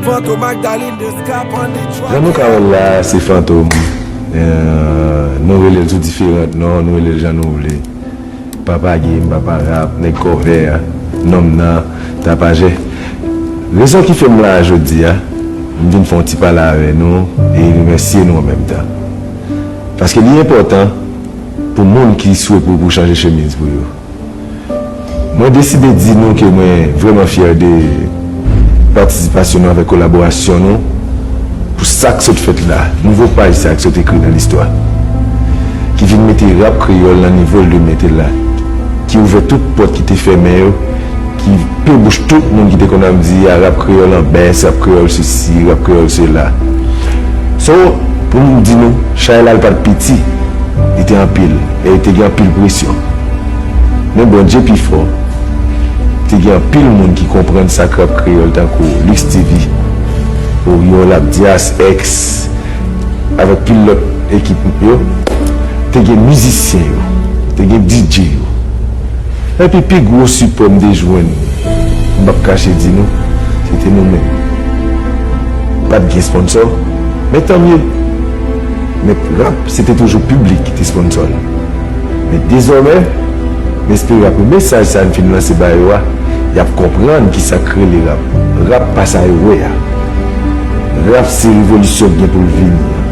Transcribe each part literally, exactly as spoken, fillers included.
Fantom ak Darline de Scap on the track. Jan nou ka wè l la, se Fantom. Eh, nou rele l sou diferan non, nou rele l jan nou vle. Papa game, papa rap, nèg kò vè a, nonm nan, tapajè. Rezon ki fè m la jodi a, m vin fè yon ti pale avè nou e remèsye nou an menm tan. Paske li enpòtan pou moun ki swete pou, pou chanje chemiz pou yo. Mwen deside di nou ke mwen vrèman fyè de patisipasyon nou avèk kolaborasyon nou pou sa k sot fèt la, nouvo paj sa k sot ekri nan listwa, ki vin mete rap kreyòl nan nivo l dwe mete l la, ki ouvè tout pòt ki te fèmen yo, ki pe bouch tout moun ki te konn ap di a rap kreyòl an bès, rap kreyòl sesi, rap kreyòl sela. So, pou m di nou, chay la l pa t piti, li te anpil, e li te gen anpil presyon. Men Bondye pi fò, te gen anpil moun ki konprann sa k rap kreyòl tankou Lux T V, Oriol Abdias, X, avèk pil lòt ekip yo, te gen mizisyen yo, te gen D J yo. Epi pi gwo sipò m te jwenn, m p ap kache di nou, se te nou menm. Pa t gen sponsò, men tanmye. Men rap, se te toujou piblik ki te sponsò l. Men dezòmè, m espere apre mesaj sa n fin lanse ba yo a, y ap konprann kisa k rele rap. Rap pa sa yo wè a. Rap se revolisyon k gen pou l vini an.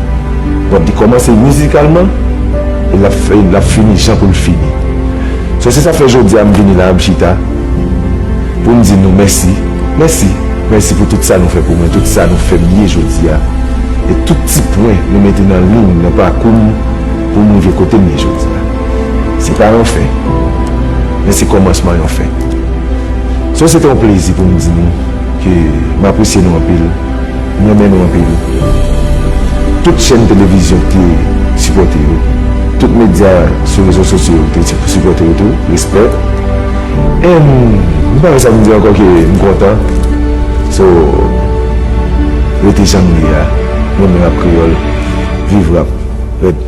Donk, li kòmanse mizikalman, e l ap, l ap fini jan pou l fini. So, se sa fè jodi a m vini la, m chita, pou m di nou mèsi, mèsi, mèsi pou tout sa nou fè pou mwen, tout sa nou fè m ye jodi a, e tout ti pwen nou mete nan liy, nan pakou m, pou m rive kote m ye jodi a. Se pa yon fen, men se kòmansman yon fen. So, se te yon plezi pou m di nou ke m apresye nou anpil, m renmen nou anpil. Tout chèn televizyon ki te sipòte yo, tout medya sou rezo sosyo yo ki te sipòte yo tou, respè. And m pa gen sa pou m di ankò ke m kontan. So, rete jan nou ye a. Nou renmen rap kreyòl. Viv rap. Rèd.